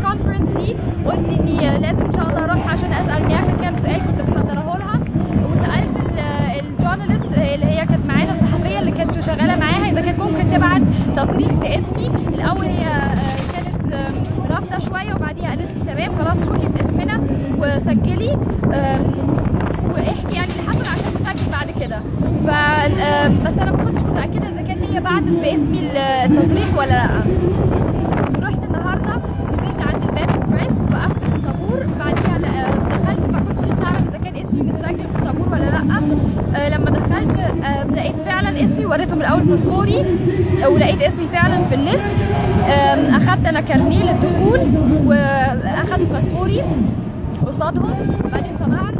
conference دي قلت اني لازم ان شاء الله اروح عشان اسال ميركل كام سؤال كنت محضرة لها. وسالت ال journalist اللي هي كانت معانا، الصحفية اللي كانت شغالة معاها، اذا كانت ممكن تبعت تصريح باسمي. الاول هي كانت رافضه شويه، وبعديها قالت لي تمام خلاص، روحي باسمنا وسجلي واحكي يعني اللي حصل عشان نسجل بعد كده. ف بس انا ما كنتش متاكدة اذا كانت هي بعتت باسمي التصريح ولا لا. رحت النهارده، نزلت عند الباب ال press ووقفت في الطابور. بعديها دخلت، ما كنتش لسه اعرف اذا كان اسمي متسجل في الطابور ولا لا. لما دخلت لقيت فعلا اسمي. وريتهم الاول باسبوري ولقيت اسمي فعلا في ال list. اخدت انا كارنيه للدخول واخدوا باسبوري قصادهم. بعدين طلعت.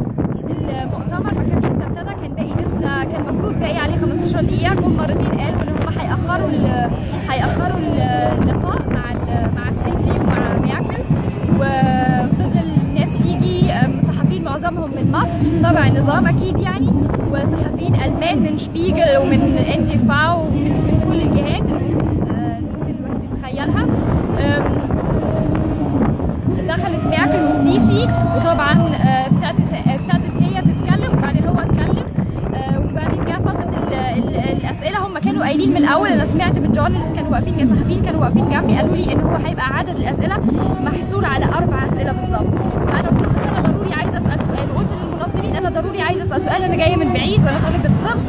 المؤتمر ما كانش لسه ابتدى، كان باقي لسه، كان المفروض باقي عليه 15 دقيقة. جم مرتين قالوا ان هم هيأخروا اللقاء مع السيسي ومع ميركل. وفضل ناس تيجي، صحفيين معظمهم من مصر طبعا النظام اكيد يعني، وصحفيين المان من شبيجل ومن NTV ومن كل الجهات اللي ممكن الواحد يتخيلها. دخلت ميركل والسيسي، وطبعا ابتدت هي تتكلم وبعدين هو اتكلم، وبعدين جاء فترة الاسئله. هم كانوا قايلين من الاول، انا سمعت من journalist كانوا واقفين، صحفيين كانوا واقفين جنبي، قالوا لي ان هو هيبقى عدد الاسئلة محصور على اربع اسئلة بالظبط. فانا قلت لهم بس انا ضروري عايزه اسال سؤال، وقلت للمنظمين انا ضروري عايزه اسال سؤال، انا جاية من بعيد وانا طالبه طب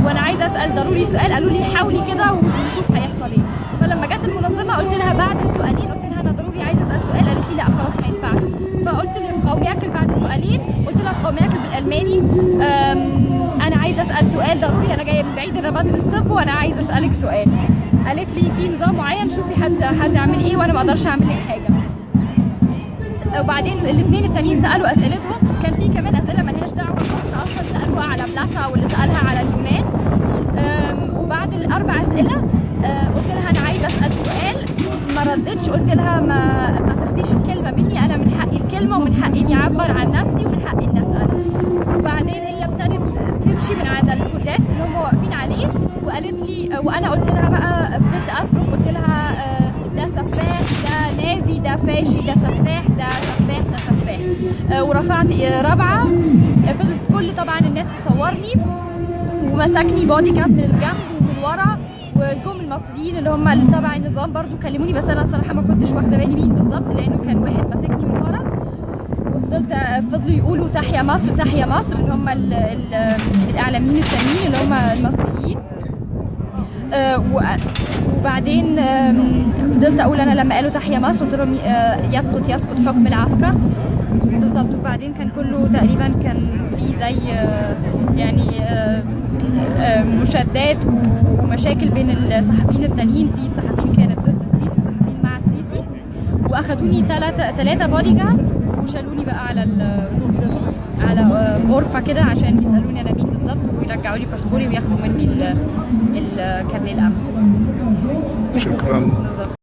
وانا عايزه اسال ضروري سؤال. قالوا لي حاولي كده ونشوف هيحصل ايه. فلما جت المنظمة قلت لها بعد السؤالين، قلت لها انا ضروري عايزه اسال سؤال. قالت لي لا خلاص ما ينفعش. فقلت ل Frau ميركل بعد سؤالين، قلت لها Frau ميركل بالالماني، انا عايزه اسال سؤال ضروري، انا جاية من بعيد، انا بدرس طب وانا عايزه اسالك سؤال. قالت لي في نظام معين، شوفي هتعملي ايه وانا ما اقدرش اعمل لك حاجه. وبعدين الاثنين التانيين سالوا اسئلتهم. كان في كمان اسئلة ملهاش دعوه بمصر اصلا، سالوها على بلاتا واللي سالها على اليونان. وبعد الاربع اسئلة قلت لها انا عايزه اسال سؤال. ما ردتش. قلت لها ما تاخديش الكلمة مني، انا من حقي الكلمة ومن حقي اني اعبر عن نفسي ومن حقي اني اسال. وبعدين هي ابتدت تمشي من على ال Podest اللي هم واقفين عليه وقالت لي، وانا قلت لها بقى، فضلت اصرخ، قلت لها ده سفاح، ده نازي، ده فاشي، ده سفاح، ده سفاح، ده سفاح. ورفعت رابعه. فضلت كل طبعا الناس تصورني، ومسكني بودي جارد من الجنب ومن ورا، وجم المصريين اللي هم اللي تبع النظام برضو كلموني، بس انا الصراحة ما كنتش واخده بالي مين بالظبط لانه كان واحد ماسكني من ورا. فضلوا يقولوا تحيا مصر، تحيا مصر، اللي هم ال ال الاعلاميين التانيين اللي هم المصريين. وبعدين فضلت اقول انا لما قالوا تحيا مصر قلت لهم يسقط يسقط حكم العسكر بالظبط. وبعدين كان كله تقريبا كان في زي يعني مشادات ومشاكل بين الصحفيين التانيين، في صحفيين كانت ضد السيسي وصحفيين مع السيسي. واخدوني ثلاثة بودي جاردز وشالوني بقى على غرفة كده عشان يسألوني أنا مين بالظبط ويرجعوا لي باسبوري وياخدوا مني الكارنيه الأمن. شكرا. بالظبط.